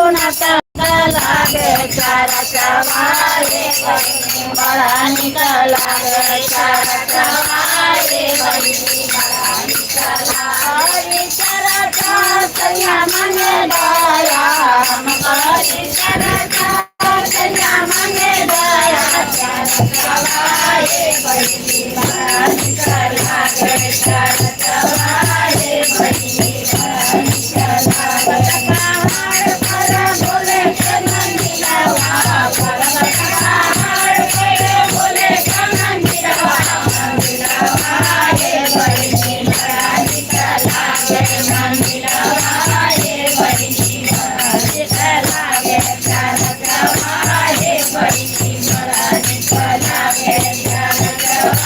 सुनत लागे चरचवाए बहिनी, बड़ा निक लागे चरचवाए बहिनी, बड़ा निक लागे चरचा। सैया मने दया हम करी चरचा, सैया मने दया चरचवाए बहिनी, बड़ा निक लागे चरचवाए बहिनी, बड़ा निक लागे। पहाड़ पर बोले के मंदिरवा, पर्वत पहाड़ पर बोले के मंदिरवा, मंदिरवा हे बहिनी, बड़ा निक लागे मंदिरवा हे बहिनी, बड़ा निक लागे चरचवा हे बहिनी, बड़ा निक लागे चरचवा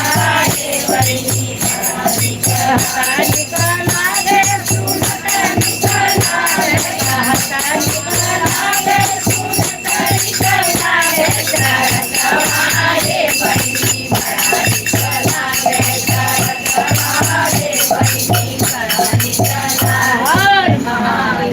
हे बहिनी, बड़ा निक निक लागे सुनत निक लागे, निक लागे सुनत निक लागे चरचवा हे बहिनी, बड़ा निक लागे चरचवा हे बहिनी, बड़ा निक लागे। महादेव।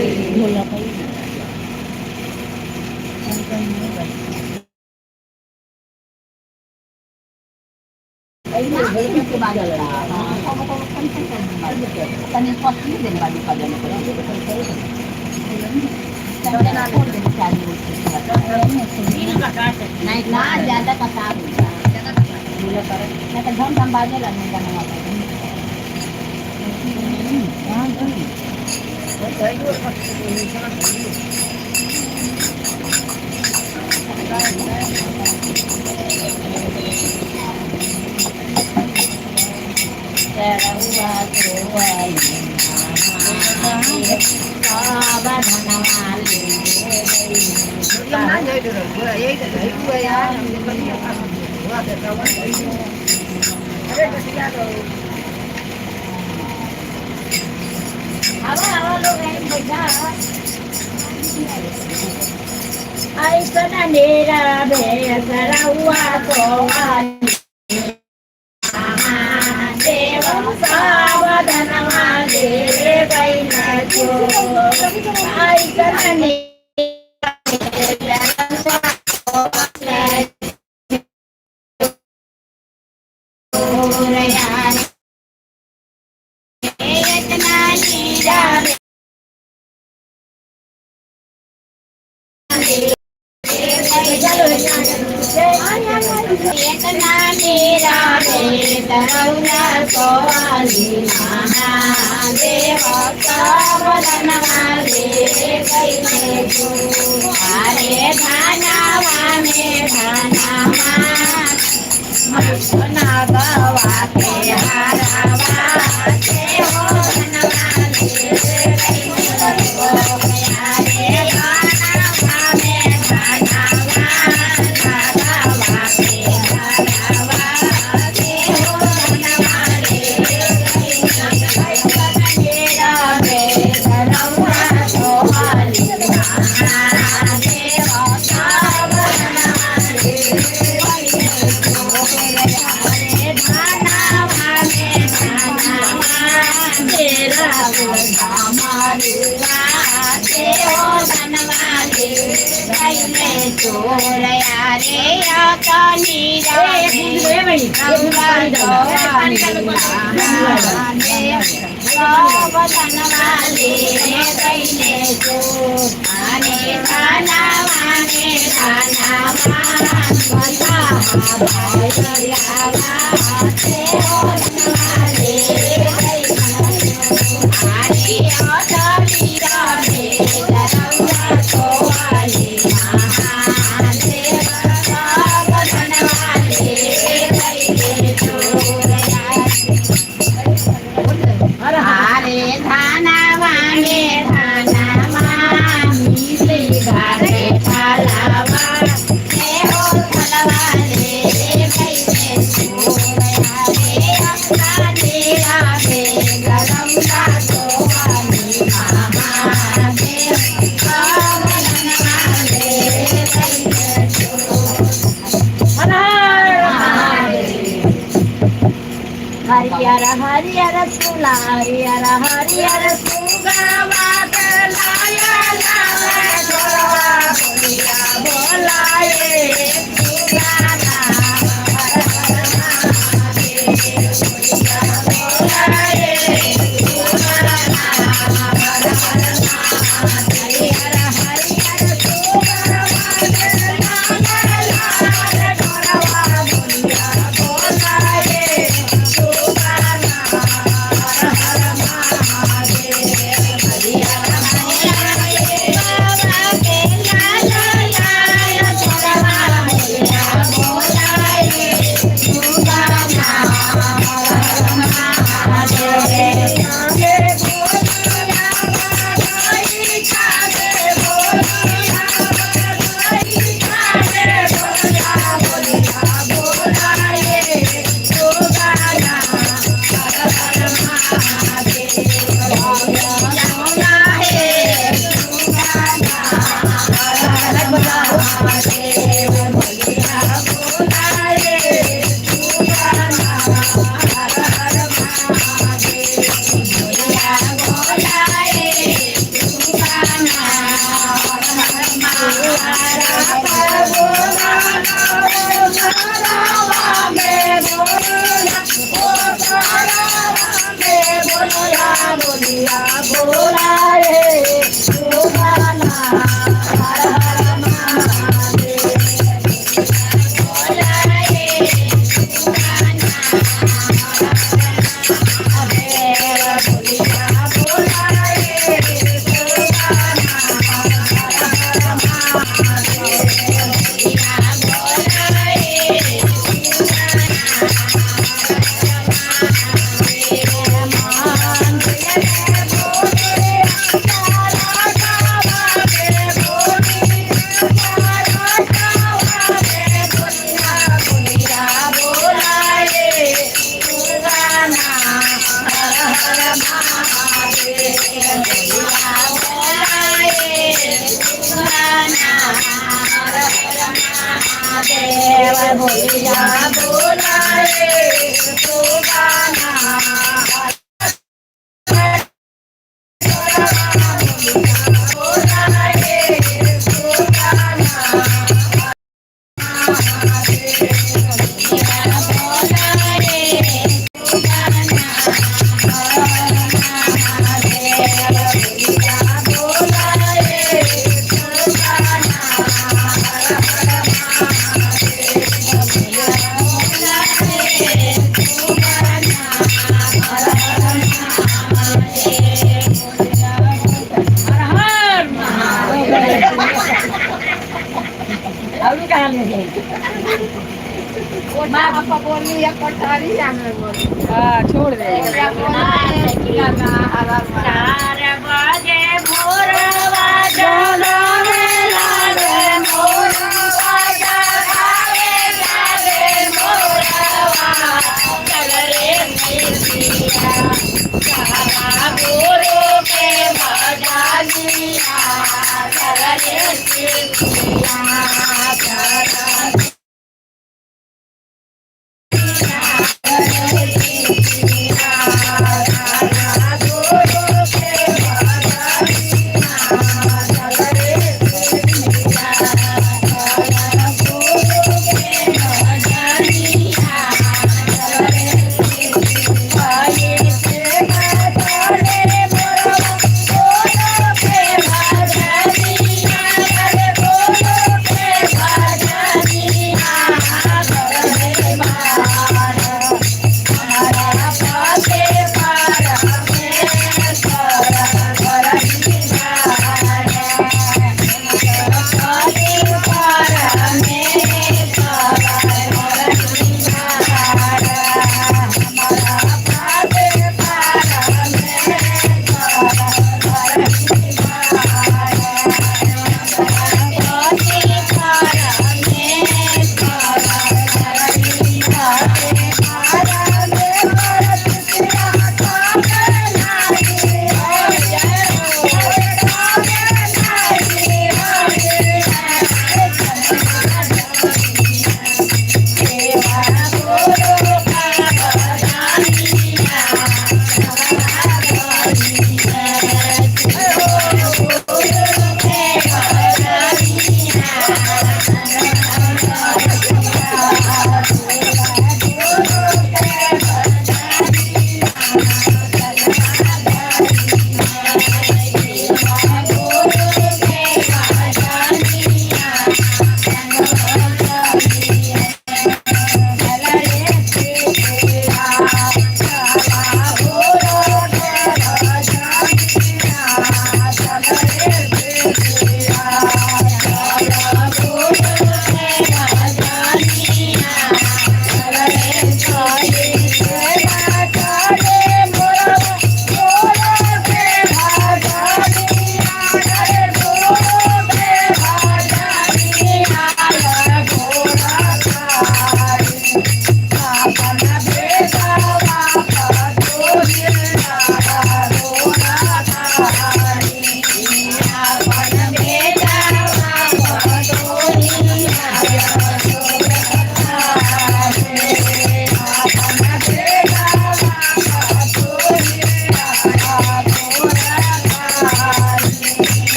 ना ज्यादा कसार नहीं तो धम धम बाजेला नहीं गाना। ऐसन मेरा भेसरौआ तो देव सावधनवा ले बैन ऐसन अरे धानावा में धानावा सोना गवा के हारावा से हो धनवा ले अरे धानावा में धानावा गवा के हारावा से हो धनवा ले हरे धानावा में धानावा मिली घरे फलावा हे हो फलवा ले गईले रे अंगा नीरा में गरौला सोवाली महादेव सावधनवा ले गईले। हरियर हरियर सुला हरियर हरियर सुगावा लाया लावा। महादेव बोलिया बोलाए सुगाना। हर और कहाँ ले जाए? हाँ, छोड़ दे। 4 बजे भोरवा जगावे लागे मोरवा, जगावे लागे मोरवा। चल रे मिलिया सारा गुरु के भजनिया, चल रे मिलिया सारा।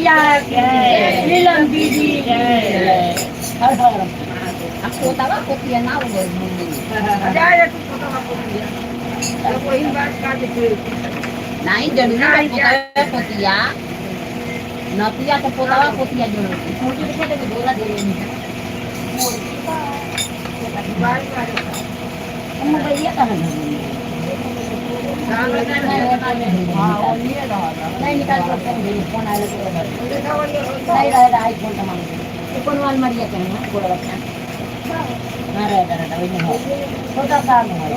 मैया की जय। नीलम दीदी की जय। हर हर। आ पोतावा पोतिया ना हो नहीं जरूरी बा पोतावा पोतिया नतिया तो पोतावा पोतिया जरूरी मोटी के तो डोला दे रही है हम मोबाइलिया कहाँ नहीं निकाल सकते हैं फोन आया तो नहीं रहेगा आईफोन का मांग कौन वाल मरिया के हैं गोड़ा बच्चा ना रहेगा रहता वही नहीं है छोटा सा मोबाइल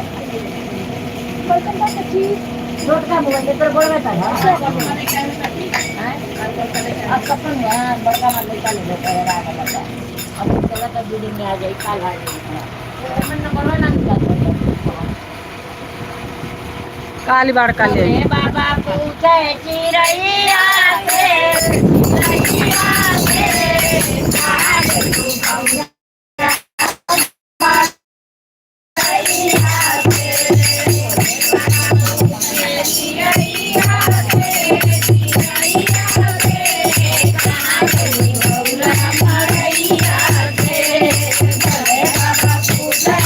छोटा मोबाइल तेरे गोड़ में था अब कपन है बड़का माल निकाल लो पहले आ गया अब चला तो दो दिन में आ जाए काल आ जाए मन नंबर ना निकाल काली बड़का ले हे बाबा पूछे चिड़ैया से, चिड़ैया से, काग तू बौरा चिड़ैया से। चिड़ैया से, चिड़ैया से, काग तू बौरा मरैया से। हे बाबा पूछे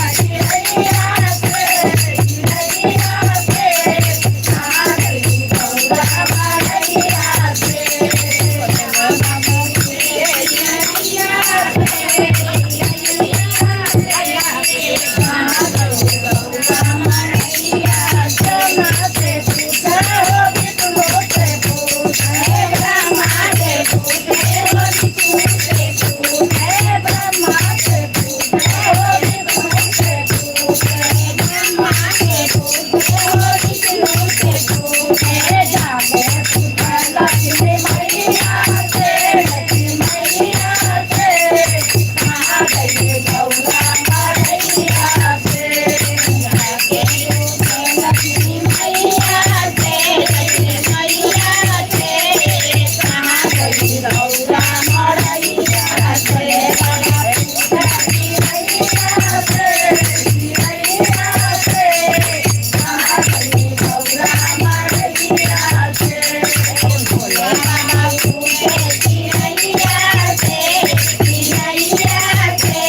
चिड़ैया से, चिड़ैया से,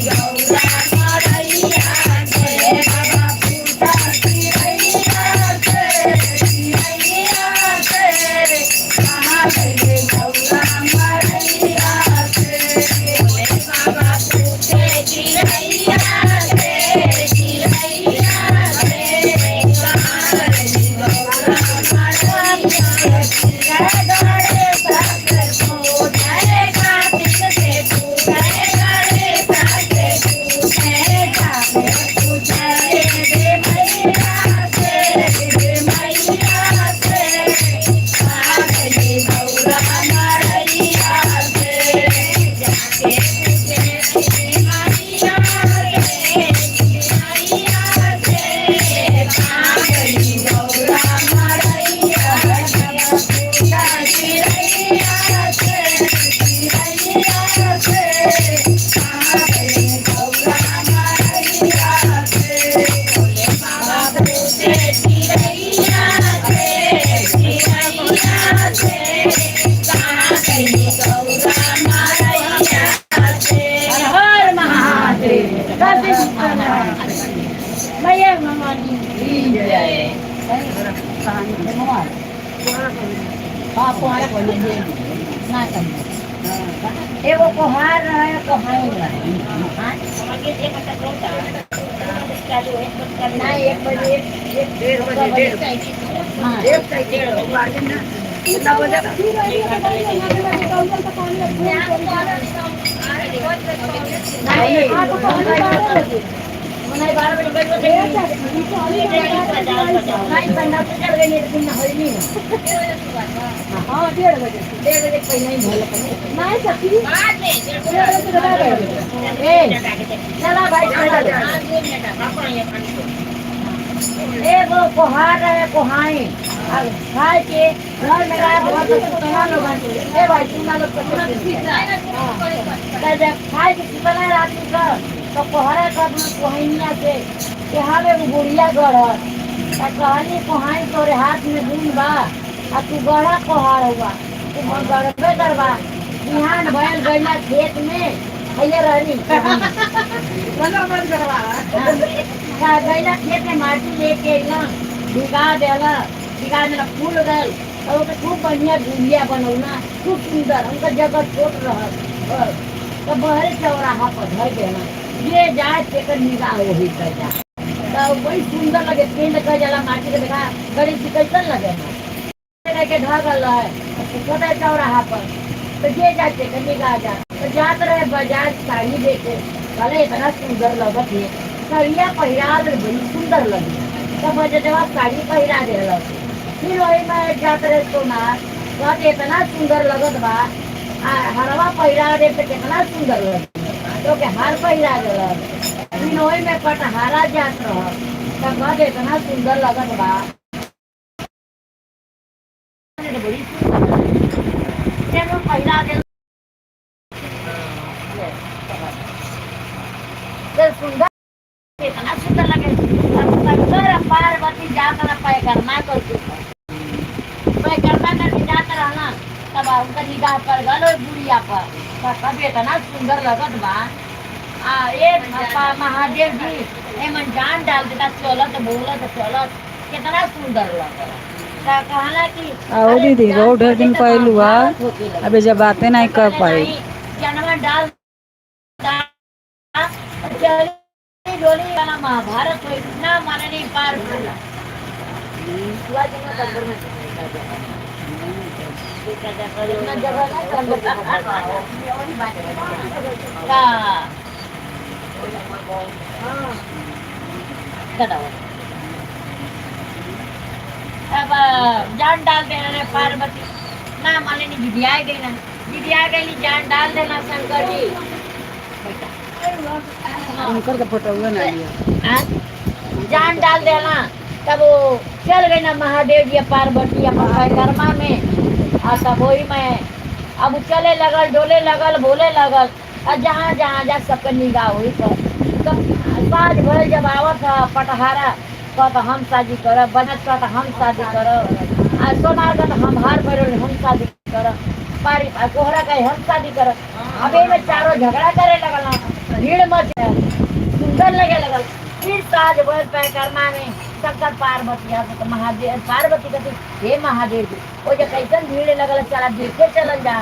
गौरा मरैया के बाबा पूछा चिड़ैया से चिड़ैया से कहाँ गइले गौरा मरैया से भोले बाबा पूछे चिड़ैया से चिड़ैया से कहाँ गइले गौरा मरैया से गणेश के पूछे कार्तिक से पूछे गणेश से पूछे जाके पूछे रे मैया से रे मैया से कहाँ गइले गौरा मरैया से जाके पूछे रे मैया से मैया से कहाँ गइले गौरा मरैया से पूछा चिड़ैया से चिड़ैया से कहाँ गइले गौरा मरैया से भोले बाबा पूछे चिड़ैया से चिड़ैया से कहाँ गइले गौरा मरैया से। हर हर महादेव। मैया भवानी की जय। हाँ, कुहारा को ले ना समझ। एगो कुहार रहे, कोहाई रहे। हाँ? ना एक बजे एक 1:30 बजे डेढ़ हाँ। डेढ़ कितना बजे? नहीं, नहीं, 12 बजे गई। नहीं, पंडा से चल गई, नहीं तो ना होई नहीं। हाँ, 1:30 बजे। 1:30 बजे पहले ही भोला। नहीं सखी, 1:30 बजे बता गए। ए, चला भाई, चला। एगो कोहार रहे, कोहाई अब खाए के घर में रहे बहुत सुना लोग। ए भाई, सुना लोग तो जब खाए के सुतला रात का तो कोहरा का कोहनिया से कि हमें वो बुढ़िया गढ़ कहनी, कोहाई तोरे हाथ में गुण बा आ तू गढ़ा कोहार हुआ, तू गढ़बे करबा। बिहान भयल, गईला खेत में भैया रहनी। हाँ, गईला खेत में, माटी लेके अइला, भिगा देला, भिगा देला, फूल गल और ओके खूब बढ़िया गुड़िया बनौना, खूब सुंदर। उनका जगह छोट रहल बस। तो बहरे चौराहा पर धर देना, ये जाए तेकर निगाह वही कर जा तो बड़ी सुंदर लगे। पेंट कर जाला माटी के, देखा गणेश जी कैसन लगे ना के ढगल रहे छोटा चौराहा पर, तो जे जाते के निगाह जा। तो जात रहे बाजार साड़ी देखे, कहले इतना सुंदर लगत है, साड़िया पहिरा दे, बड़ी सुंदर लगी। तब बजटवा साड़ी पहिरा देलक। फिर वही में जात रहे सोनार, कहते इतना सुंदर लगत बा, आ हरवा पहिरा दे तो कितना सुंदर लगी, तो के हार पहिरा देलक। फिर वही में पटहारा जात रह तो कहते इतना सुंदर लगत बा, बड़ी सुंदर लगी। चलो पहिरा दे तो सुंदर, इतना सुंदर लगे। अब शंकर और पार्वती जात रहा पैकर्मा करके, पैकर्मा करके जात रहना, तब उनका निगाह पर गल ओइ बुढ़िया पर, तो कभी इतना सुंदर लगत बा। आ एक महादेव जी एमन जान डाल देता, चलत बोलत चलत कितना सुंदर लगत। त कहला कि आओ दीदी, अरे बहुत ढेर दिन जान पहलू बा। महाभारत होखे लगल। अबे जब बातें नहीं कर कहले पाई। नहीं, जनवा डाल चली डोली वाला महाभारत हो, इतना माननी पार होला। हुआ जमा कंदर में इतना जगह ना कंदर का दादा। अब जान डाल देना रे पार्वती ना माने नहीं, जिदिया गई ना, जिदिया गई, जान डाल देना शंकर जी। उनकर तो फोटो ना लिया। हाँ? जान डाल देना, तब वो चल गई ना महादेव जी पार्वती अपन परिक्रमा में। आ तब वही में अब उ चले लगल, डोले लगल, बोले लगल, आ जहाँ जहाँ जा सबके निगाह हुई पर। तब साँझ भर जब आवत है पटहारा कहत हम शादी करब, बनत कहत हम शादी करब, आ सोनार कहत हम हार भरल हम शादी करब, पारी आ कोहरा कहे हम शादी करब। अब एमे चारों झगड़ा करे लगल। भीड़ मच सुंदर लगे लगल। फिर साँझ भर पैकर्मा में शंकर पार्वती तो महादेव पार्वती कहती हे महादेव जी ओ जे कैसन भीड़ लगल चला देखे चलल जा।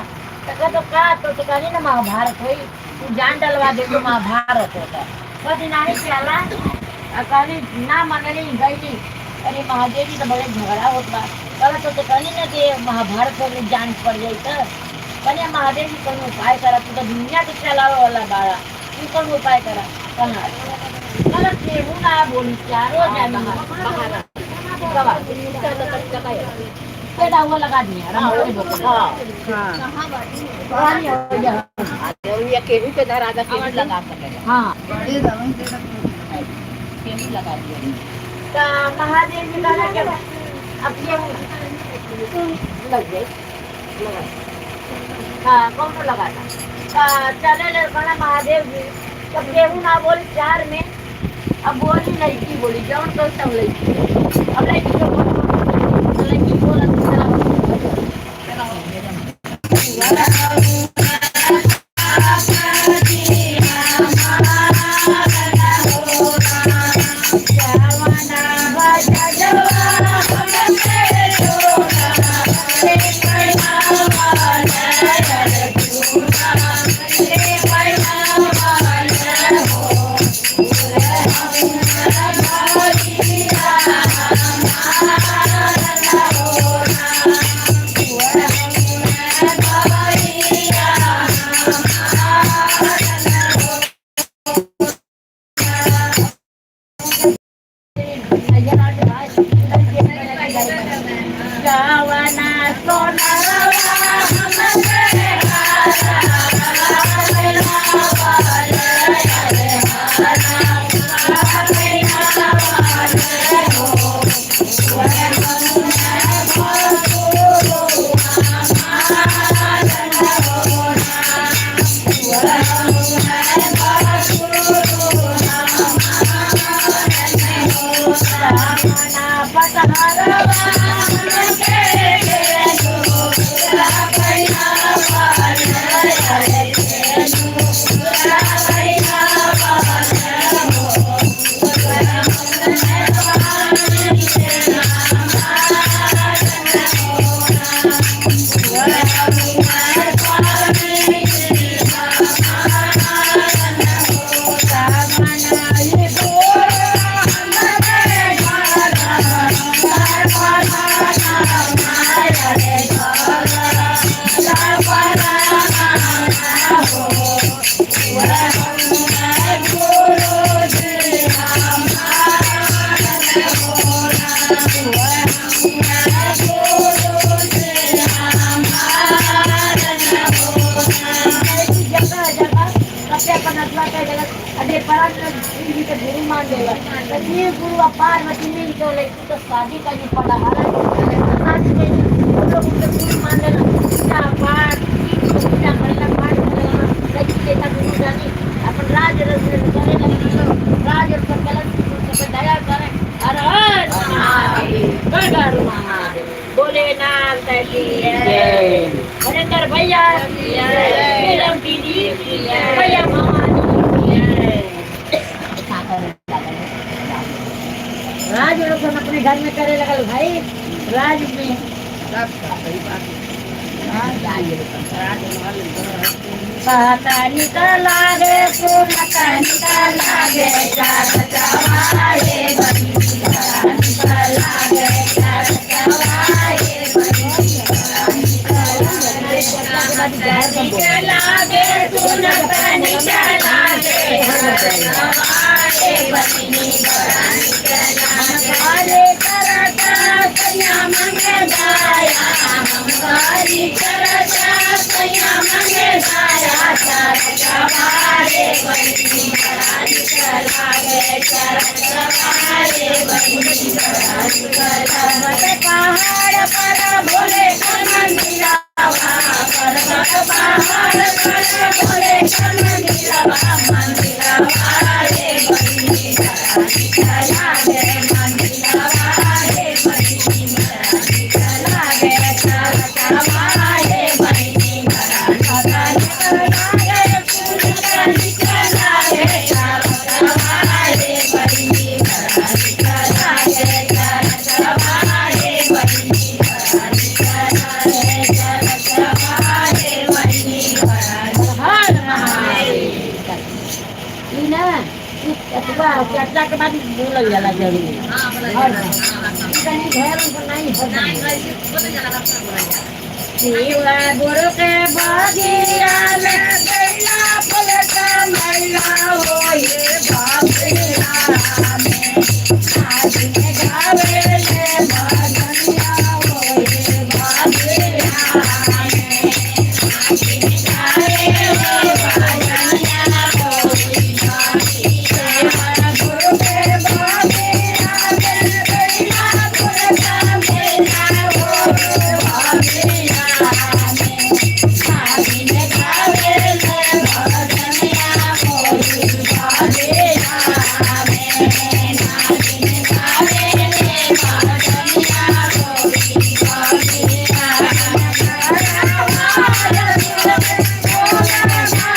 तो तो का तो कहनी ना महाभारत होई तू जान डलवा दे तो महाभारत होता। कहती नानी चला कहनी ना मनली गई। अरे महादेव जी तो बड़े झगड़ा होत बा। कहला तो कहनी ना कि महाभारत हो गई जान पड़ जाई। तो कहनी महादेव जी कौन उपाय करा तू तो दुनिया के चलावे वाला बाड़ा तू कौन उपाय करा। कहला कहला केहू ना बोली चारों जानी पेड़ा हुआ लगा दिया हाँ। तो महादेव जी कहला कि अब गेहूँ लग गई हाँ कौन लगा था चले ले कहला महादेव जी तब गेहूँ ना बोली चार में अब बोली लड़की बोली जौन कहो तब लड़की अब लड़की को लड़की बोला गुरु पार्वती मिल के तो शादी का पड़ा शादी गुरु मान लेना पूजा पाठ पूजा करेला पाठ करेला लड़की लेता गुरु जानी अपन राज करे राज सब दया करे। हर हर महादेव हर हर महादेव भोलेनाथ की जय हरेंद्र भैया की जय राम दीदी की जय भैया भवानी की जय। राज लोग हम अपने घर में करे लगल भाई राज में पता निकल लागे पता निकल लागे चार चवाए बनी निकल लागे चार चवाए बनी निकल लागे सुनता निकल लागे चवाए बनी हरे करता सैया मंगे दाया हमारी करता सैया मंगे दाया चार चवारे बनी लागे चार चवारे बनी पहाड़ पर भोले मंदिरवा पर पहाड़ पर भोले मंदिरवा मंदिरवा रे बनी लागे मंदिरवा रे बनी लागे चार चवारे बनी लागे ई ना ई अथवा चर्चा के बाद बोलल जाला जरूर। हाँ, और ई तनी घर नहीं शिवा गुरु के बगिया में गैला फल का मैला हो ये बाबिया में नागिन गावे ले भजनिया हो ये बाबिया में नागिन गावे ले भजनिया हो ये बाबिया गुरु के बगिया में गैला फल का मैला हो ये बाबिया में नागिन गावे ले भजनिया हो ये बाबिया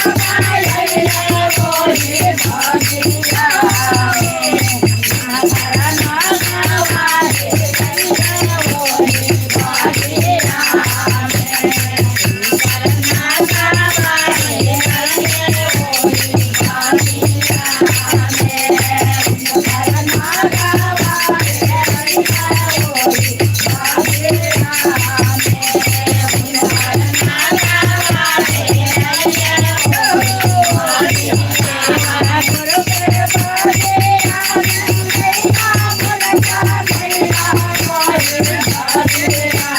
में नागिन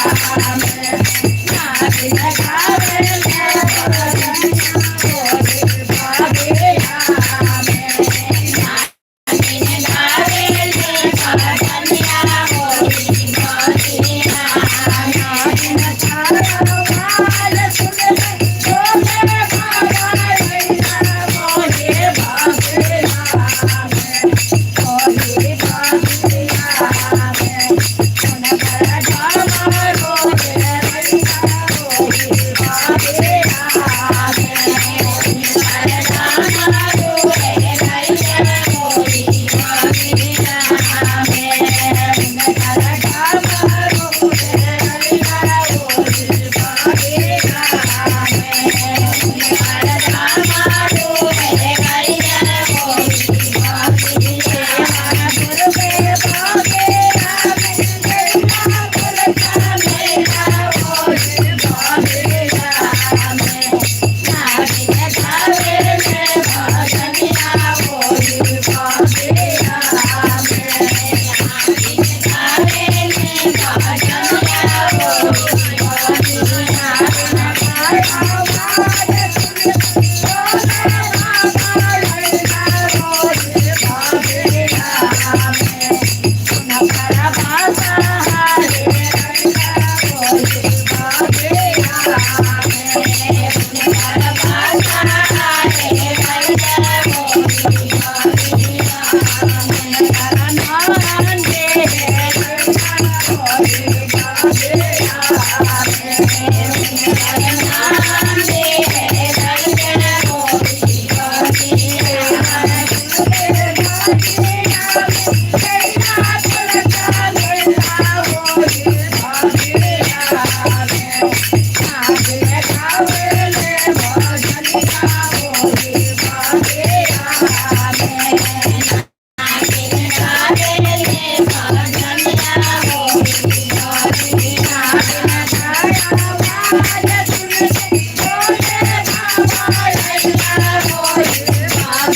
गावे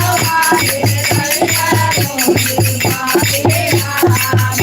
ले भजनिया हो ये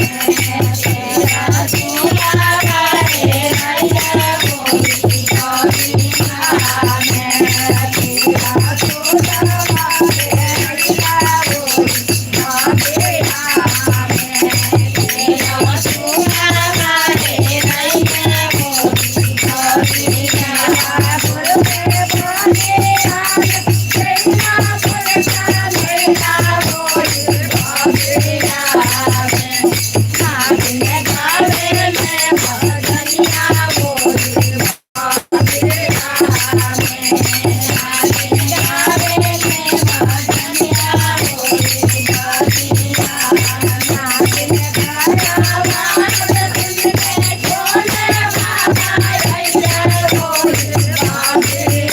बाबिया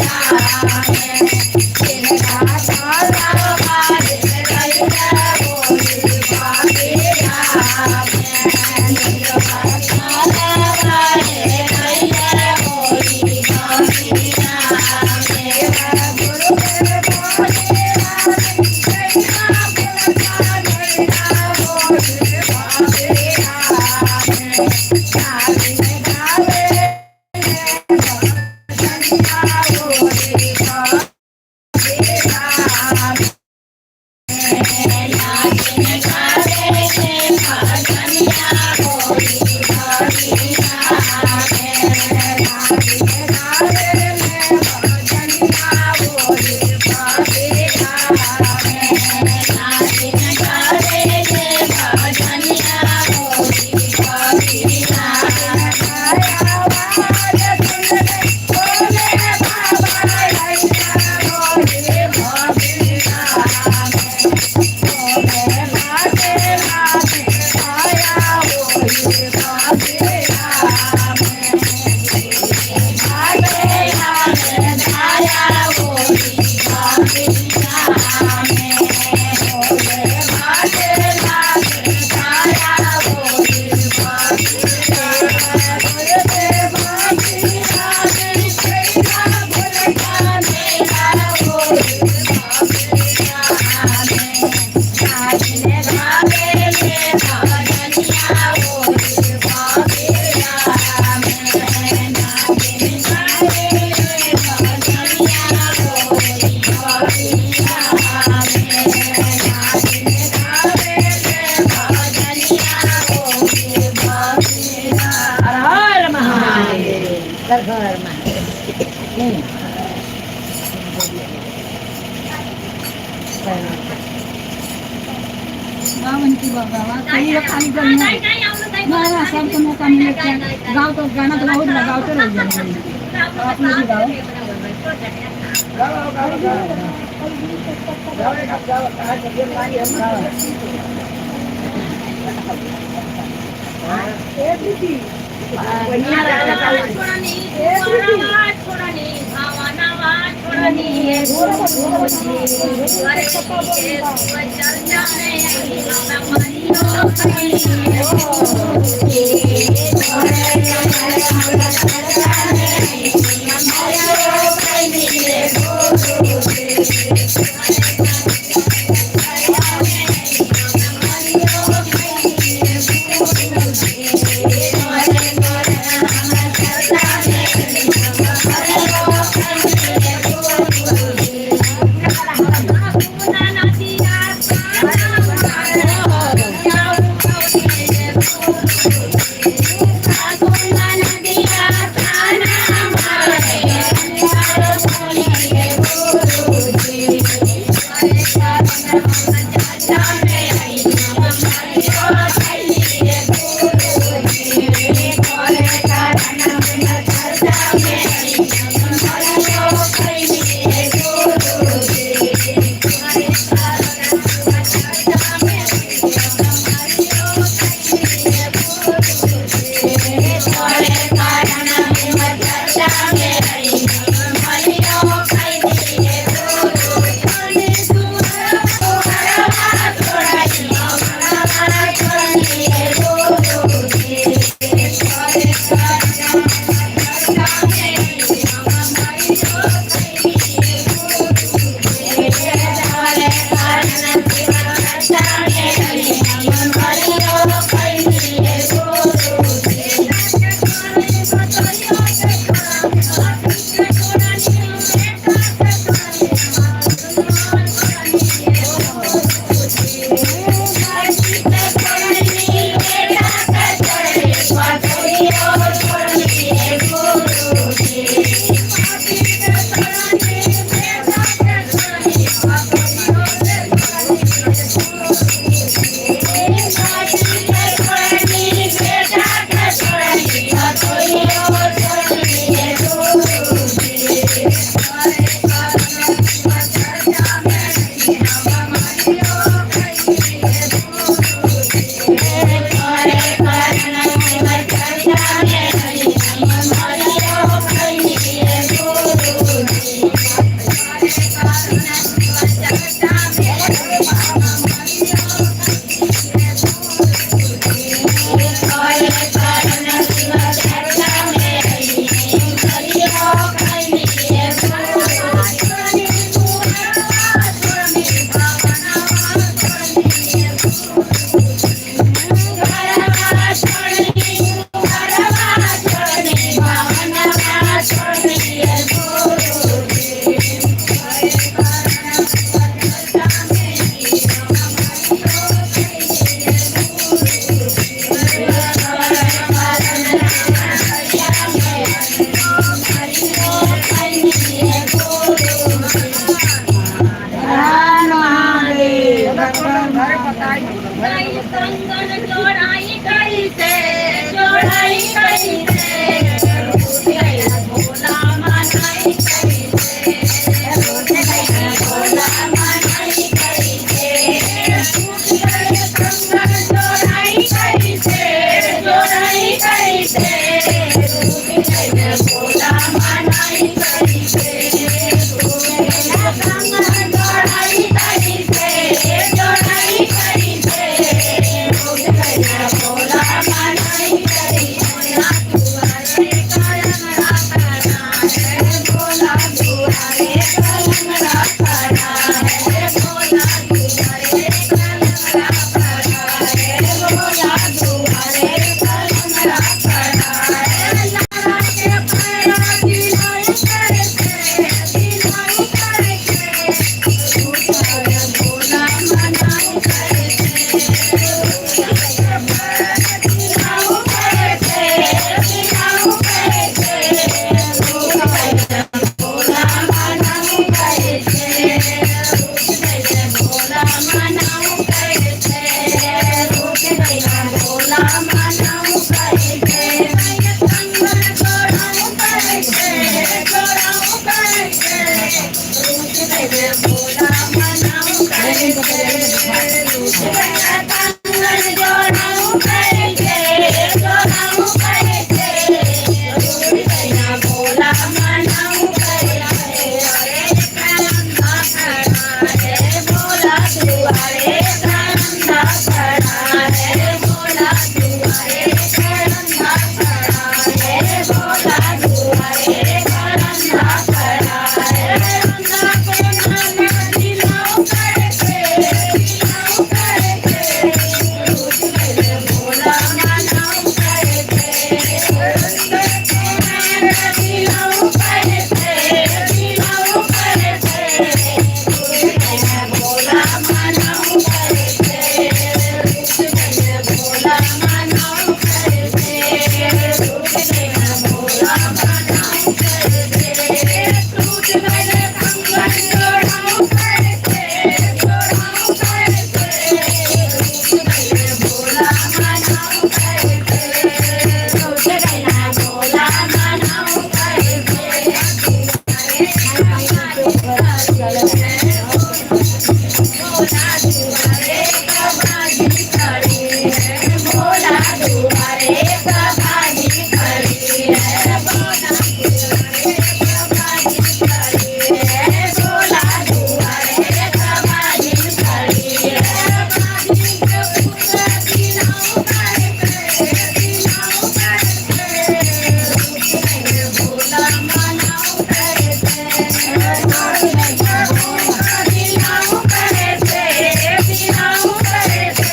हर हर महादेव, हर हर महादेव। गावन की बाबा कहीं खाली करना ना ना, सबको मौका मिले। गाँव तो गाना तो बहुत लगाते रह जाएंगे। आप लोग भी गाओ। Thank you. हर महादेव। कंगन जोड़ाई कैसे, जोड़ाई कैसे, रूठ गइल भोला मनाई कैसे, रूठ गइल भोला मनाई कैसे, टूट गइल कंगन जोड़ाई कैसे, जोड़ाई कैसे, रूठ गइल भोला मनाई कैसे, टूट गइल कंगन जोड़ाई कैसे, जोड़ाई कैसे, रूठ गइल भोला मनाई कैसे। दुआरे कलंगड़ा खड़ा है भोला, दुआरे कलंगड़ा खड़ा है भोला, दुआरे कलंगड़ा खड़ा है भोला, दुआरे कलंगड़ा खड़ा है। लाला के पैरा दिलाई कैसे, दिलाई कैसे, रूठ गइल भोला मनाई कैसे, रूठ गइल दिलाऊ कैसे, दिलाऊ कैसे, रूठ गइल भोला मनाऊ कैसे, रूठ गइल भोला मनाऊ कैसे, रूठ गइल भोला मनाऊ कैसे। कंगन जोड़ाऊ कैसे, जोड़ाऊ कैसे, रूठ गइल भोला मनाऊ कैसे, रूठ गइल कंगन जोड़ाऊ कैसे, जोड़ाऊ कैसे, रूठ गइल भोला मनाऊ कैसे। अरे कंधा खड़ा है भोला, दुआरे कंधा खड़ा है भोला, दुआरे कंधा खड़ा है भोला, दुआरे कंधा खड़ा है। कंधा को नाना दिलाओ कैसे, दिलाओ कैसे, रूठ गइल भोला मनाऊ कैसे, नाना दिलाओ कैसे, दिलाओ कैसे, रूठ गइल भोला मनाऊ कैसे, रूठ गइल भोला मनाऊ कैसे, रूठ गइल भोला मनाऊ कैसे, टूट गइल कंगन जोड़ाऊ कैसे, जोड़ाऊ कैसे, रूठ गइल भोला मनाऊ कैसे, रूठ गइल भोला मनाऊ कैसे। भोला दुआरे कबाजी खड़ी है भोला, दुआरे कबाजी खड़ी है भोला, दुआरे कबाजी खड़ी है भोला, दुआरे कबाजी खड़ी है। बाजी के पुत्र दिलाऊ कैसे, दिलाऊ कैसे, रूठ गइल भोला मनाऊ कैसे, दिलाऊ कैसे, दिलाऊ कैसे,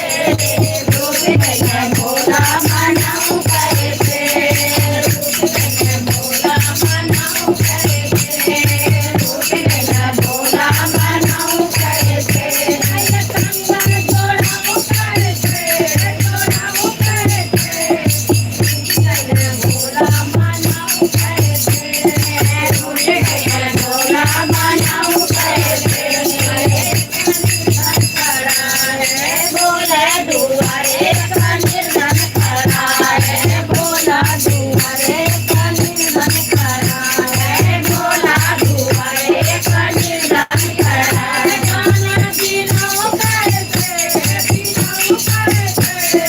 रूठ गइल भोला मनाऊ कैसे, रूठ गइल भोला मनाऊ कैसे, रूठ गइल भोला मनाऊ कैसे। कंगन जोड़ाऊ कैसे, जोड़ाऊ कैसे, रूठ गइल भोला मनाऊ कैसे, रूठ गइल भोला मनाऊ कैसे। खड़ा है भोला, दुआरे का निर्धन खड़ा है भोला, दुआरे का निर्धन खड़ा है भोला, दुआरे का निर्धन खड़ा है। गाना दिलाओ कैसे, दिलाओ कैसे,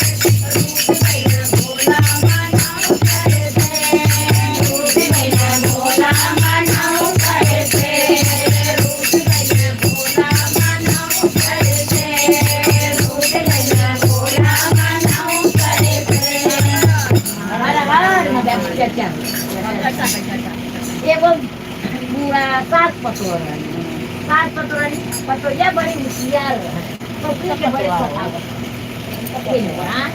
रूठ गइल भोला मनाऊ कैसे, रूठ गइल भोला मनाऊ कैसे, रूठ गइल भोला मनाऊ कैसे, रूठ गइल भोला मनाऊ कैसे। हर हर महादेव। चचा, एगो बुआ सात पतोर रहनी, सात पतोर रहनी। पतोरिया बड़ी होशियार रहे, तो के बड़े सतावत। हाँ?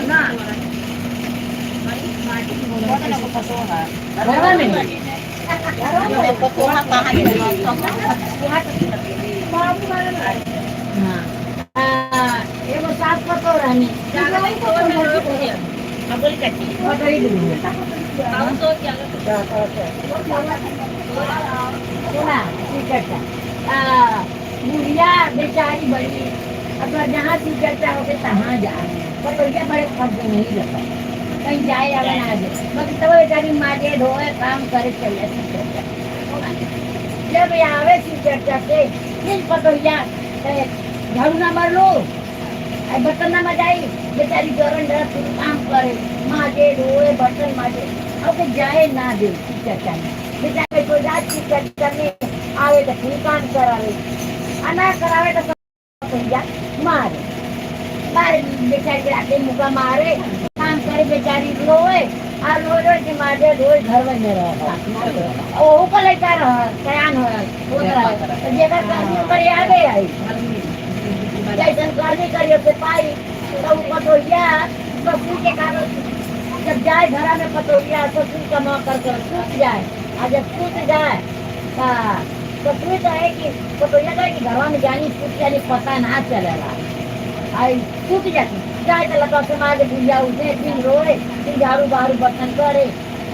ना घरवा में हाँ। एगो सात पतो रहनी। पटरी दूर। सुना शिव चर्चा। बुढ़िया बेचारी बड़ी अगर जहाँ शिव चर्चा होके तहाँ जा, पर बुढ़िया बड़े खर्च नहीं रहता, कहीं जाए आवे ना जाए, बाकी तब बेचारी माजे धोए काम करे चले शिव चर्चा। जब ये आवे शिव चर्चा से फिर पतोहिया झाड़ू ना मार लो, बर्तन ना मजाई, बेचारी जरन डर फिर काम करे, माजे धोए बर्तन माजे, अब के जाए ना दे शिव चर्चा में। बेचारे को जात शिव चर्चा में आवे तो फिर काम करावे, आ ना करावे तो पतोहिया मारे मारे, बेचारी के आते मुका मारे, काम करे बेचारी रोए, आ रोए रोए के मारे रोए घर में रह, ओहू का लड़का रह सयान हो रहा, तो जेकर करनी ओकर यादे आई, जैसन करनी करियो से पाई। तो उ पतोहिया ससुर के कारण जब जाए घरा में पतोहिया ससुर कमा कर कर सूत जाए, आ जब सूत जाए ससुर तो है कि पतोहिया कहे कि घरवा में जानी सूत जानी पता ना चलेला, आई सूत जाती जाए तो लगा से मार के बुढ़िया उठे फिर रोए फिर झाड़ू बहारू बर्तन करे,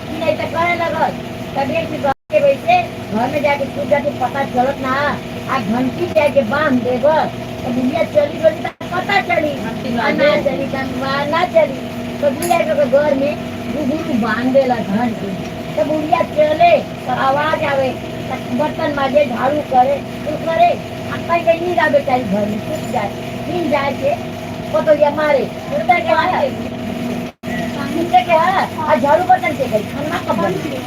फिर नहीं तो करे लगल तब एक दिन घर के वैसे घर में जाके सूत जाती पता चलत ना, आ घंटी जाके बांध देब तो बुढ़िया चली गई तो पता चली, आ ना चली तो ना चली, तो बुढ़िया के घर में घुघरू बांध देला घंटी, तो बुढ़िया चले तो आवाज आवे, तो बर्तन माजे झाड़ू करे तो करे, आ कहीं कहीं नींद आवे बेचारी घर में सूत जाए, नींद जाए के पतोहिया मारे उड़ता के है उड़ते के है, आ झाड़ू बर्तन के गई खाना कब बनी,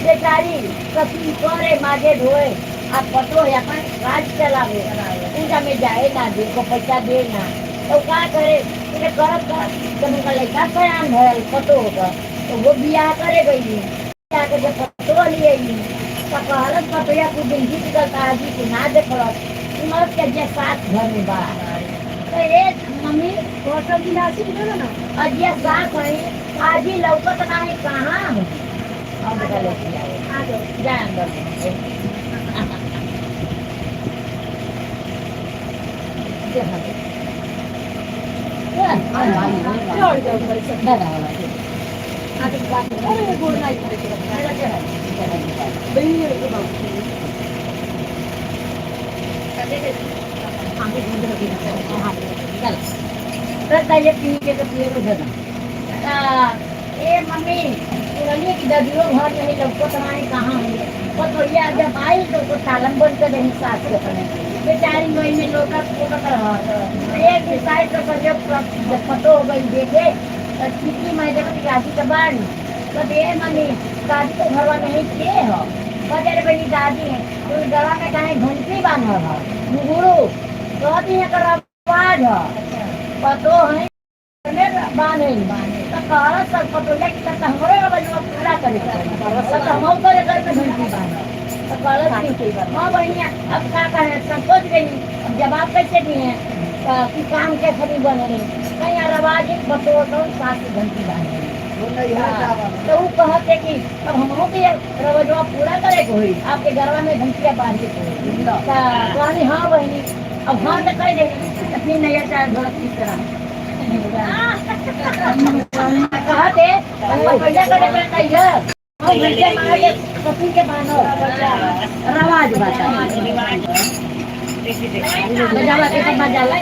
बेचारी कभी करे माजे धोए, आ पतो है अपन राज चलावे, पूजा में जाए ना दे को पैसा दे ना, तो का करे इने करत करत जब उनका लड़का सयान भयल पतो होगा तो वो बियाह करे गई, बियाह के जब पतो लिए तो कहलत पतोया कुछ दिन जीत गल आजी के ना देखलत मर्द के जे साथ घर में बा, तो ये मम्मी और सब दिन आसी ना ना अजिया सास है आजी लौकत नाही कहाँ हो, अब देखा लेके आओ आ जाओ जाए अंदर। चढ़ जाओ भाई सब। अरे गोड़ नहीं करे के बहिनी के बाबू। ए मम्मी पुरानी की ददियो घर नहीं लौकत नहीं कहाँ है, पतोहिया जब आई तो उसको तालम बंद कर दही सास के अपने बेचारी मई में लोकत पोकत रहत, एक दिन साइड तो जब जब पतो हो गई देखे तो चिट्ठी मैं देखत कि दादी तो बाड़ी, तो दे मम्मी दादी तो घरवा में ही के हो, कहते रे बहनी दादी है तो गला में काहे घंटी बांधल है घुंघरू, कहती है कर आवाज है पतो है बांधे तो कहलत सब पतोहिया कि तब हमरे रवैया पूरा करे के पड़ी, तब हम करे घर में घंटी बांधल, तो कहलत कि हाँ बहनिया अब का कहे संकोच गई, अब जवाब कैसे दिए कि काम के खरी बने कहीं रवाज बतो तो सास की घंटी बांधे, तो वो कहते कि अब हमरों के रवैया पूरा करे के होई, आपके घरवा में घंटिया बांधे के होई, तो कहनी हाँ बहनी अब हाँ तो कह दे, तो फिर नया चार घर की तरह कहते पतोहिया करे के कहिए हम घंटिया मार के ससुर के बांधो रवाज बात बजावा के सब बजाला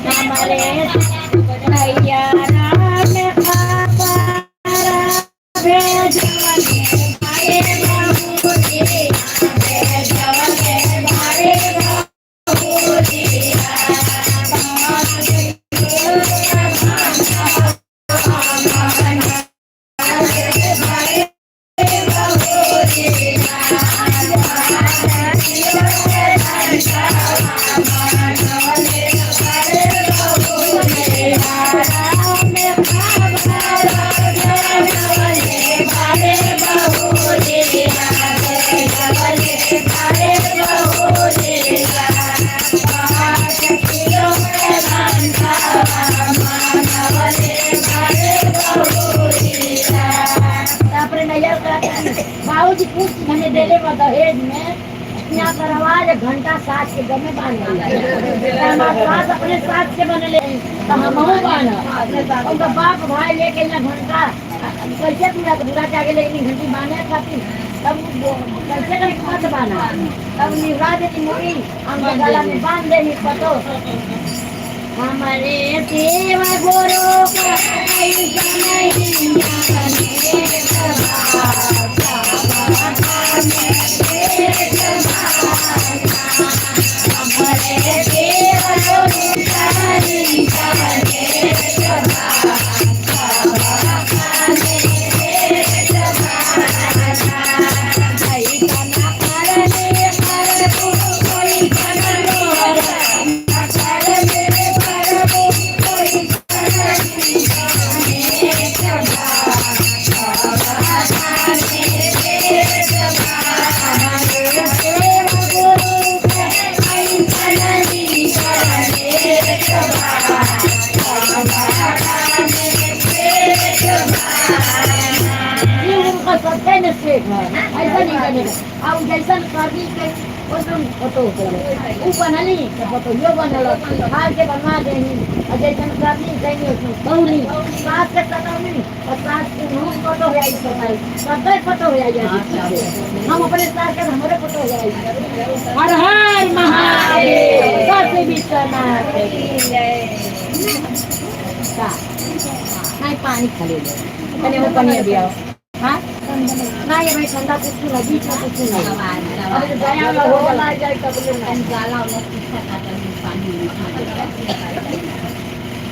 हमारे नैया राम खापारा भेजवने भारे बाबूजी, भेजवने भारे बाबूजी, बाबूजी कुछ मैंने देले बा दहेज में। यहाँ करवा जे घंटा सास के गमे बांधल। हमार सास अपने सास के बनले तो हमहू बांध। उनका बाप भाई लेके यहाँ घंटा कैसे पूरा पूरा के आगे लेकिन घंटी बांधे खातिर तब कैसे कहीं मत बांधा, तब निभा देती मुड़ी हम गला में बांध देनी पतो। हमारे सेवा गुरु का ऐसा नहीं ऐसा नहीं करेगा। अब जैसन करनी के वैसन फोटो उ बनली तो फोटो यो बनल हार के बनवा देनी और जैसन करनी कैनी वैसन कौनी सास के सतौनी और सास के मुँह फोटो हो जाई सताई सबे फोटो हो जाई। हम अपने सास के हमारे फोटो हो जाई। हर हर महादेव काशी विश्वनाथ का नहीं पानी खा ले तने वो पानी दिया। हाँ नहीं भाई ठंडा कुछ नहीं, बीच में कुछ नहीं। अब तो दया वाला हो जाला जाए तब ले गाला वाला पीछा काटा पानी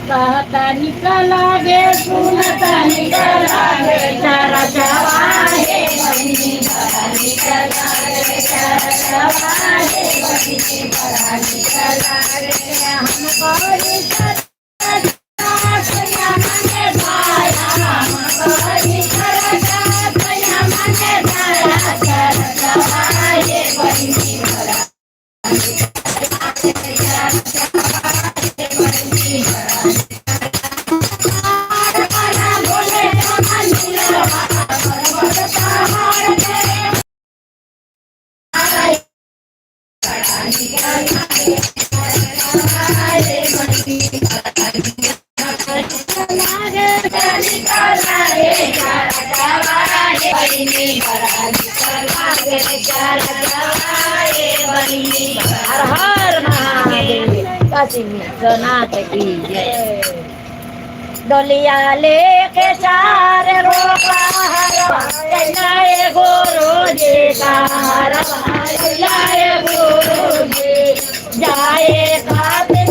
कहता निकला गे सुनता निकला गे चारा चवाहे बनी बड़ा निकला गे चारा चवाहे बनी बड़ा निकला गे हम करी हर हर महादेव काशी विश्वनाथ की जय। डोलिया लेके चार रोपार गुरु जी का गुरु जी जाए खातिन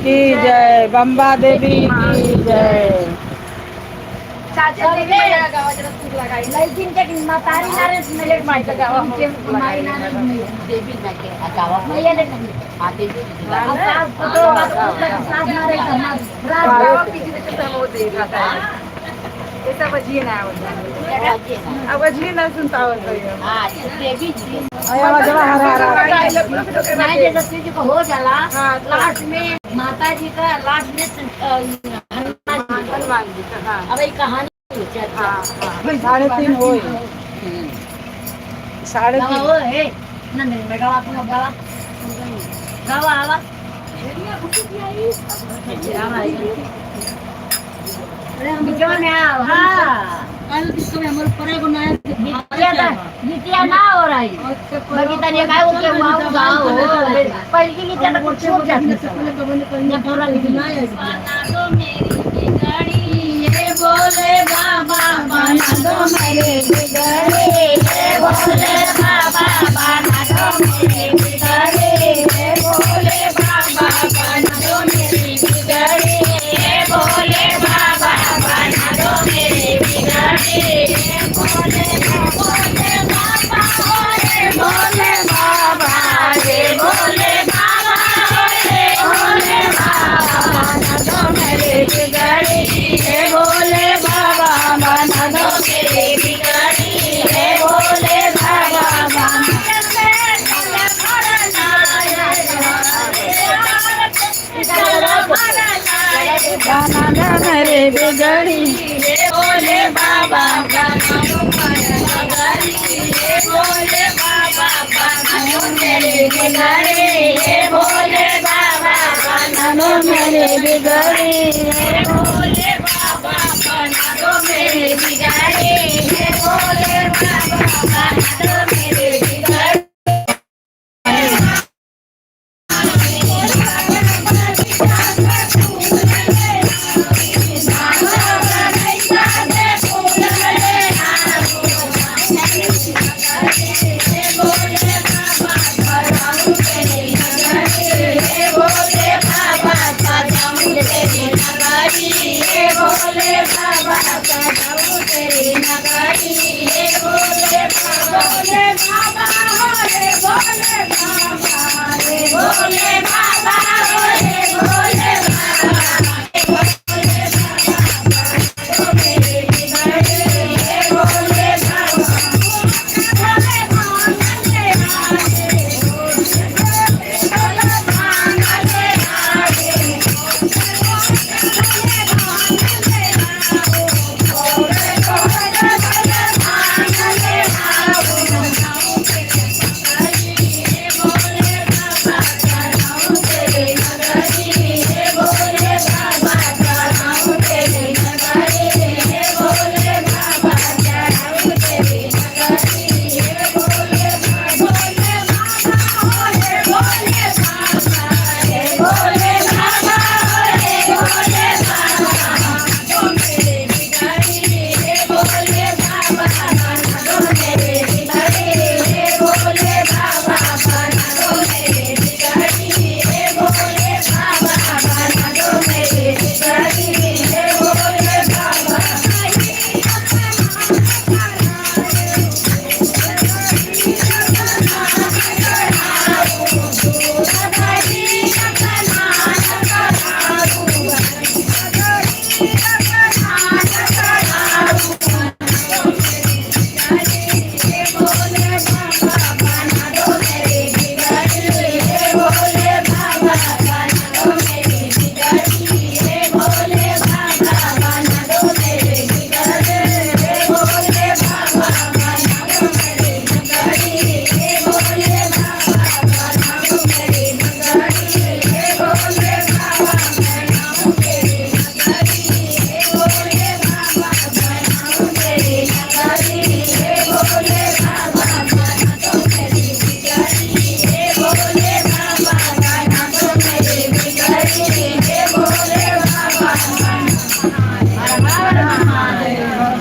की जय, बम्बा देवी की जय। हो जाला लास्ट में माता जी का, लास्ट में हनुमान जी का। अब ये कहानी 3:30 हो, 3:30 है नंदिनी गावा गावा गावा आवा ना हो रही बोले बाबा बना दो मेरे बिगड़े, बोले बाबा बना दो मेरे बिगड़े, बोले बाबा बना दो मेरी बिगड़े, बोले बाबा बना दो मेरी बिगड़े, बोले बोले बाबा बोले बाबा रे बोले बाबा रे बोले बाबा बना दो मेरे बिगड़े, बोले बाबा बना दो मेरी बिगड़ी, बोले बाबा बना दो मेरे बिगड़ी, बोले बाबा बना दो मेरी बिगड़ी, बोले बाबा बना दो मेरी बिगड़ी, बोले बाबा बना दो मेरी बिगड़ी, बोले बाबा मेरी बिगाड़ी, हे भोले बाबा बना दो मेरी बिगाड़ी।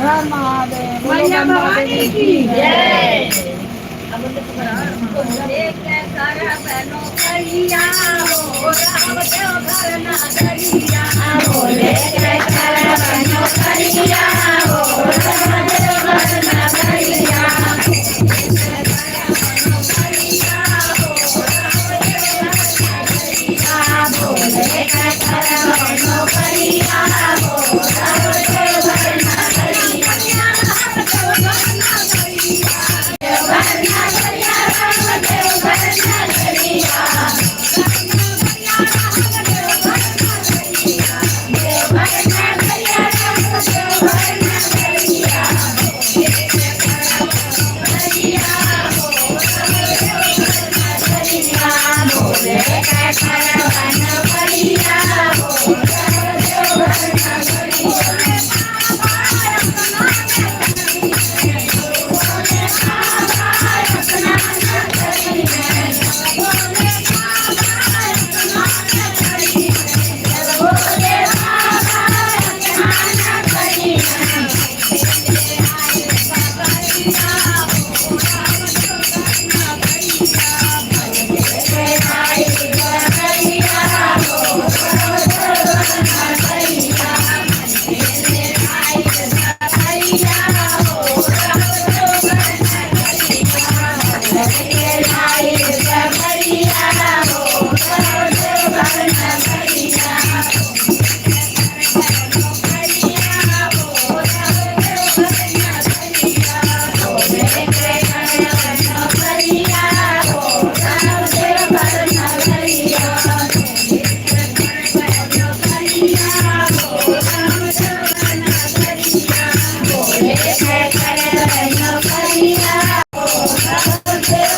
हर महादेव, बोलो मैया बम्बा भवानी देवी की जय।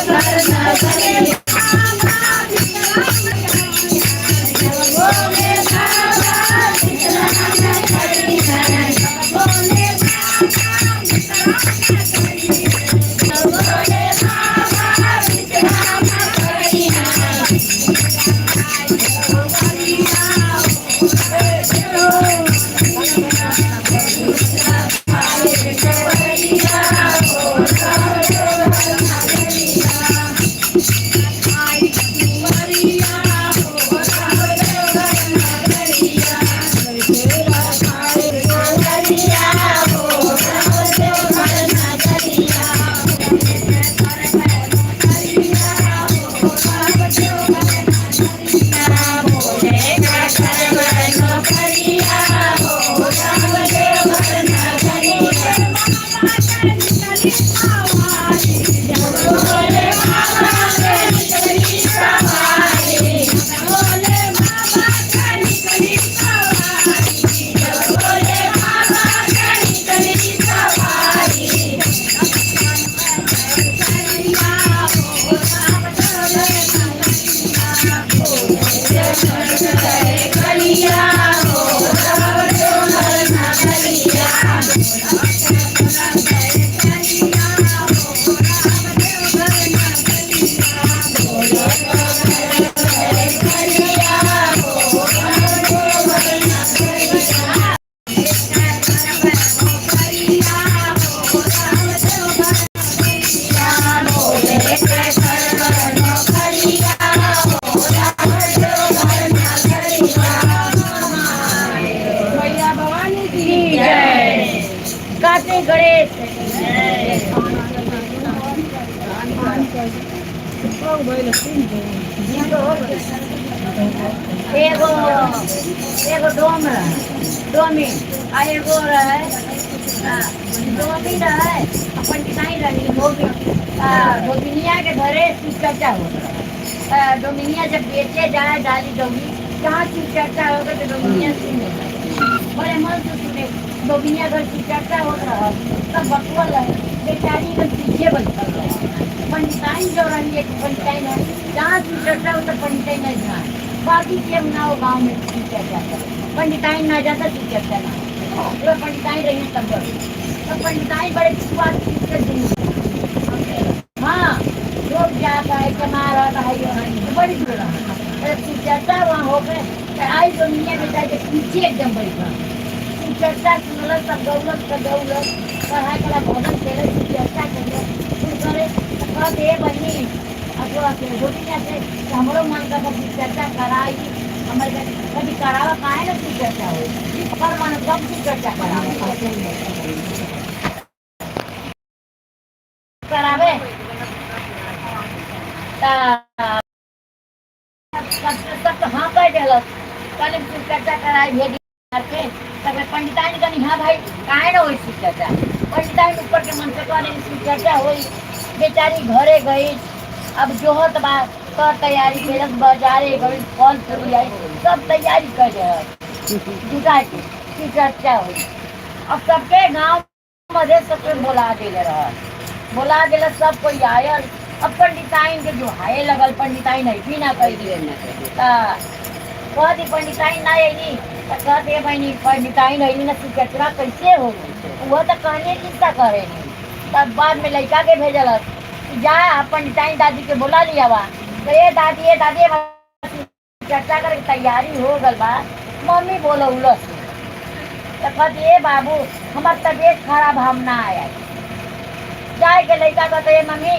Bye. हो गइल तीन गो। तीन गो हो गइल। एगो एगो डोम रहे, डोमी आ एगो रहे, आ, डोमी रहे आ पंडिताई रही धोबी। आ धोबिनिया के घरे शिव चर्चा होत रहे। आ, डोमिनिया जब बेचे जाए डाली डोमी, जहाँ शिव चर्चा हो गए तो डोमिनिया सुने, बड़े मन से सुने। डोमिनिया घर शिव चर्चा होत रहा, सब बटुअल रहे, बेचारी एकदम पीछे बैठल रहे। पंडिताई जो रही, एक पंडिताई रही, जहाँ शिव चर्चा हो तो पंडिताई नहीं जाए, बाकी के ना वो गाँव में शिव चर्चा करे, पंडिताई ना जाता शिव चर्चा ना हो। पूरा पंडिताई रही तब बड़े, तब पंडिताई बड़े बात के दिन। हाँ, लोग जाता है कमा रहा है, तो बड़ी दूर रहा। तो शिव चर्चा वहाँ हो गए तो आई दुनिया में जाके पीछे एकदम बैठा, शिव चर्चा सुनल, सब गौलत सब गौलत पढ़ाई कला भोजन केले, शिव चर्चा केले कुल करे। तो कहते ए बहिनी अथवा के गोटिया से कि हमरो मन का शिव चर्चा कराई हमर के, कभी करावा काहे ना शिव चर्चा हो पर मन कब शिव चर्चा करावा करावे ता सब सब तो हाँ कह देलक। कहले शिव चर्चा कराई भेज के तब पंडिताइन कनी हाँ भाई काहे ना होई शिव चर्चा। पंडिताइन ऊपर के मन से कहले शिव चर्चा होई। बेचारी घरे गई, अब जोहत बा तर तैयारी केलक, बाजारे गई, फल फूल आई सब तैयारी कर देलक जुटा के शिव चर्चा होई। अब सबके गांव मधे सबके बोला देले रह, बोला देले सब कोई आयल। अब पंडिताइन के जो हाय लगल, पंडिताइन अइबी ना कह दिए कह दी पंडिताइन ना अइनी। तो कहते बहनी पंडिताइन अइनी ना शिव चर्चा कैसे हो गई, वह तो कहने किस्सा करे नहीं। तब बाद में लड़का के भेजलक कि जा पंडिताइन दादी के बोला लिया बा। तो ए दादी ए दादी शिव चर्चा करे के तैयारी हो गल बा, मम्मी बोलौलस। तो कहती ए बाबू हमार तबीयत खराब हम ना आया। जाए के लड़का कहते ए मम्मी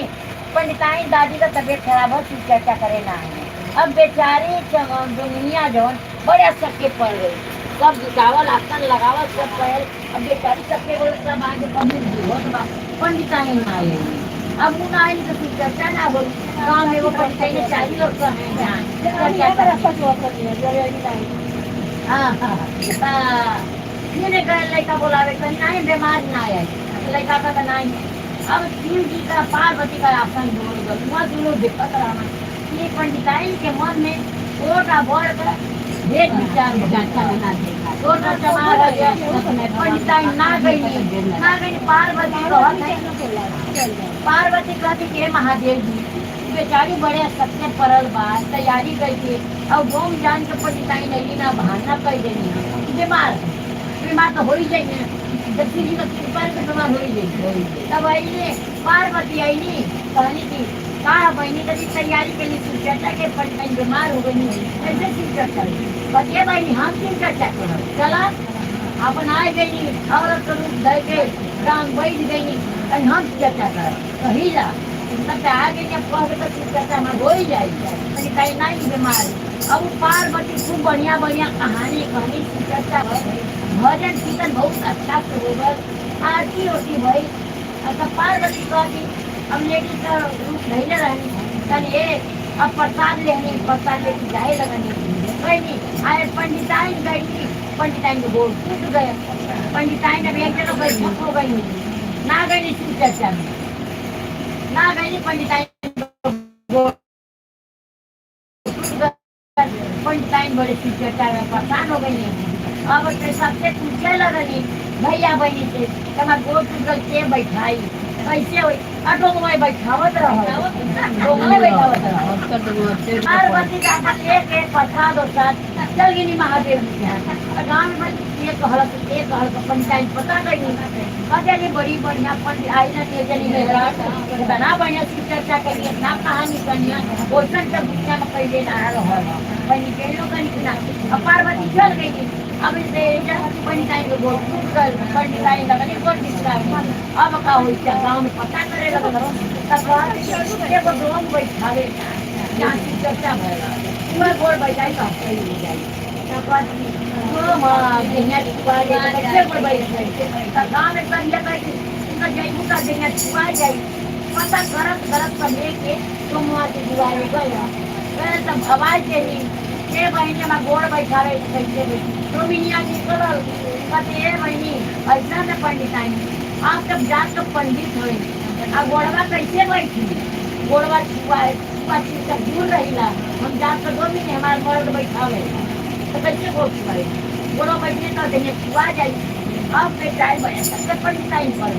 पंडिताइन दादी का तबीयत खराब हो शिव चर्चा करे ना आए। अब बेचारी दुनिया जौन बड़े सबके पड़ गई, सब जुटावल आसन लगावल सब पहल। अब बेचारी सबके बोले सब आगे पब्लिक होत बा, पंडिताइन ना आए। अब उ ना आई तो शिव चर्चा ना हो। गाँव में वो पंडिताइन ने चारी लोग का है जहाँ चर्चा करे। हाँ हाँ फिर गए लड़का बोलावे कहीं नहीं बीमार ना आए, लड़का का तो नहीं है। अब शिव जी का पार्वती का आसन जोड़ गल, वहाँ दोनों दिक्कत रहा। ये पंडिताइन के मन में छोटा बढ़ कर भेद विचार छोटा चमार हो गया। पंडिताइन ना गई ना गई। पार्वती कहत है, पार्वती कहती कि हे महादेव जी बेचारी बड़े सत्य परल बा तैयारी करके और गोम जान के पंडिताइन अली ना बहाना कर देनी है बीमार, बीमार तो हो ही जाइए जब शिव जी का कृपा से बीमार हो ही जाइए। तब अली पार्वती अली कहली कि का बहनी कभी तैयारी के लिए शिव चर्चा के पंडिताइन बीमार हो गई ऐसे शिव चर्चा बतिए बहनी हम शिव चर्चा करो चला। अपन आ गई औरत के रूप धर के राम बैठ गई कहीं हम चर्चा करो कही जा तब आ गई जब कह तो शिव चर्चा हमार हो ही जाए पंडिताइन नहीं बीमार। अब पार्वती खूब बढ़िया बढ़िया कहानी कहानी शिव चर्चा भई, भजन कीर्तन बहुत अच्छा से हो गल, आरती उरती भई। तब पार्वती कहती अब लेडीज का रूप नहीं रहनी तनी ए अब प्रसाद लेनी, प्रसाद लेके जाए लगनी गई आए पंडिताइन गई, पंडिताइन के गोड़ टूट गए। पंडिताइन अब एक जगह बैठक हो गई ना गई शिव चर्चा में ना गई पंडिताइन गोड़ टूट गए। पंडिताइन बड़े शिव चर्चा में परेशान हो गई। अब सबसे पूछे लगनी भैया बहनी से तुम्हार गोड़ टूट गल के बैठाई कैसे होई, अटोंगवा बैठावत रहो डोंगवा बैठावत रहो। पार्वती का लेके प्रसाद और साथ चल गई महादेव जी के यहाँ। गाँव में एक कहलक एक कहलक पंचायत पता गई अजनी बड़ी बढ़िया पंडित आई ना तेजनी इतना बढ़िया शिव चर्चा करिए इतना कहानी करिए वैसन सब दुनिया में पहले ना रहा बनी गेलो कनी ना। अब पार्वती चल गई। अब इसे पंडिताइन के गोड़ टूट गल, पंडिताइन लगनी गोड़ टूट। अब का होई गाँव में पता करे लगल तब एगो डोम बैठावे जहाँ शिव चर्चा भयल पूरा गोड़ बैठाई तो सही हो जाई। तब गाँव में सब ये कहे कि उनका जाई उनका देहिया छुआ जाई। पता करत करत सब लेके सोमवार के दुआरे गया। गए तब आवाज देनी, ए बहिनी हमार गोड़ बैठा रहे कैसे बैठी तो मिनिया निकलल। कहते ए बहिनी ऐसा न पंडित आई, आप तब जात के पंडित हो, आ गोड़वा कैसे बैठी? गोड़वा छुआ छुआ चीज तक दूर रहिला, हम जात के दो मिनी हमार मर्द बैठावे तो कैसे गोड़ छुआए? गोड़वा बैठे तो देने छुआ जाई। अब बेचारे बया सबसे पंडित आई पर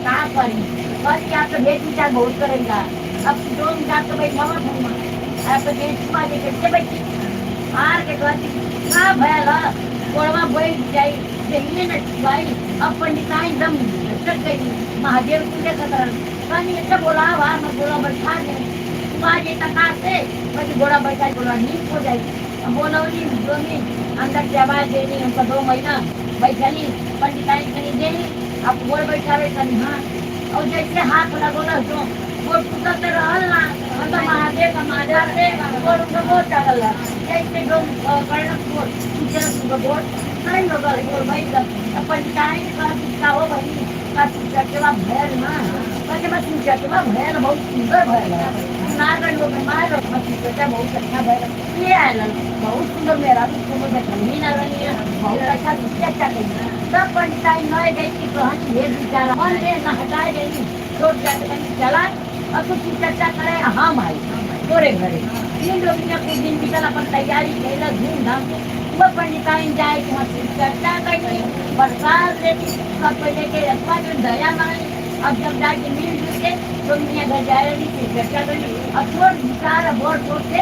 का करी? बस क्या तो भेज विचार बहुत करेगा। अब दो जात के बैठावा घूमा आप तो देश छुआ दे कैसे बैठी? हार के कहती का भयल गोड़वा बैठ जाई देहिए न छुआई। अब पंडिताई एकदम चट गई महादेव पूजा कर कहनी अच्छा बोला वार में गोड़ा बैठा दे छुआ जे तका से बस गोड़ा बैठा गोड़ा नीक हो जाई। अब बोलौनी जोनी अंदर से आवाज देनी हमको 2 महीना बैठली पंडिताई कनी देनी अब गोड़ बैठावे कनी हाँ। और जैसे हाथ लगोला तो गोड़ टूटत रहल ना हम तो महादेव का महादेव से गोड़ उठबो चलल जैसे जो कर्ण गोड़ टूटल गोड़ नहीं लगल गोड़ बैठ गल। अब पंडिताई ने कहा कि का हो बहिनी का चचवा भयल ना? कहते बस चचवा भयल बहुत सुंदर भयल नागन लोग मार चचा बहुत अच्छा भयल ये आयल बहुत सुंदर मेरा भी सुंदर बैठल ही ना रही बहुत अच्छा चचा गई। तब पंडिताई न गई कि कहनी हे बेचारा मन में न हटाए गई छोड़ जाते कहीं चला अब कुछ चर्चा करे हम आई तोरे घरे। तीन लोग ने कुछ दिन बीतल अपन तैयारी कैला धूमधाम से वह पंडिताई जाए कि वहाँ चर्चा कैली प्रसाद लेती सब पहले के अथवा जो दया मांगी। अब जब जाके मिल जुल के तो मियाँ घर जाए रही फिर चर्चा करी। अब छोड़ विचार बोर छोड़ के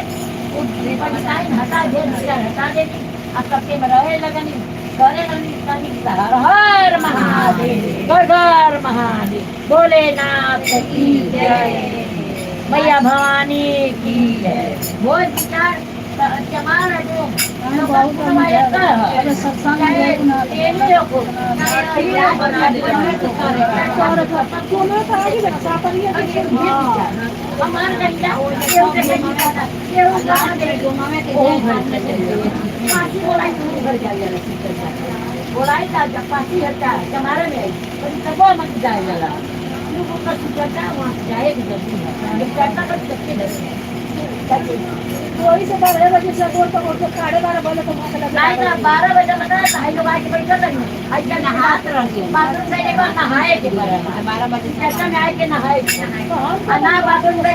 पंडिताई हटा दे विचार हटा देती अब सबके में रहे लगनी करे लगनी कनी हर हर महादेव हर हर महादेव भोलेनाथ की जय मैया भवानी की जय। बोल विचार चमार जो अरे सत्संग में ना बोलाई पासी हटा चमारे में आई तबो मत जाए जाला वहाँ जाए चर्चा कर सकते वही से 12 बजे से गोड़ पकड़ के 12:30 बजे तो वहाँ नहीं ना 12 बजे लगा नहाई लोग आके बैठल रही ऐसा नहात रही बाथरूम से एक बार नहाए के 12 बजे चर्चा में आए के नहाए के ना बाथरूम गए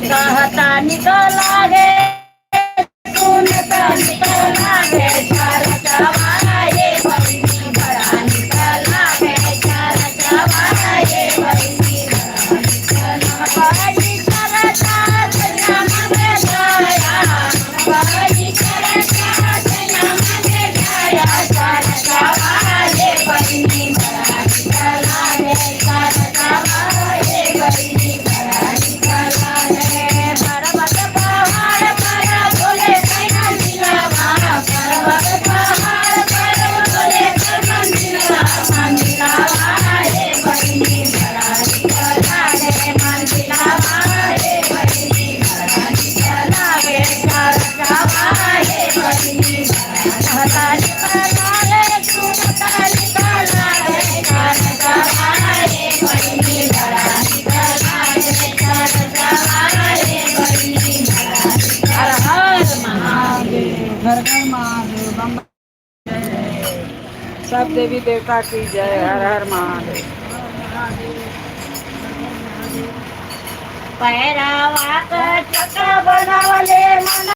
कहता निकल लागे सुनता निकल लागे चार चवारा ये बहिनी बड़ा निकल लागे चार चवारा ये बहिनी बड़ा निकल हर हर महादेव। घर घर महादेव बम सब देवी देवता की जय। हर हर महादेव। पैरावा का चक्र बनावले मन।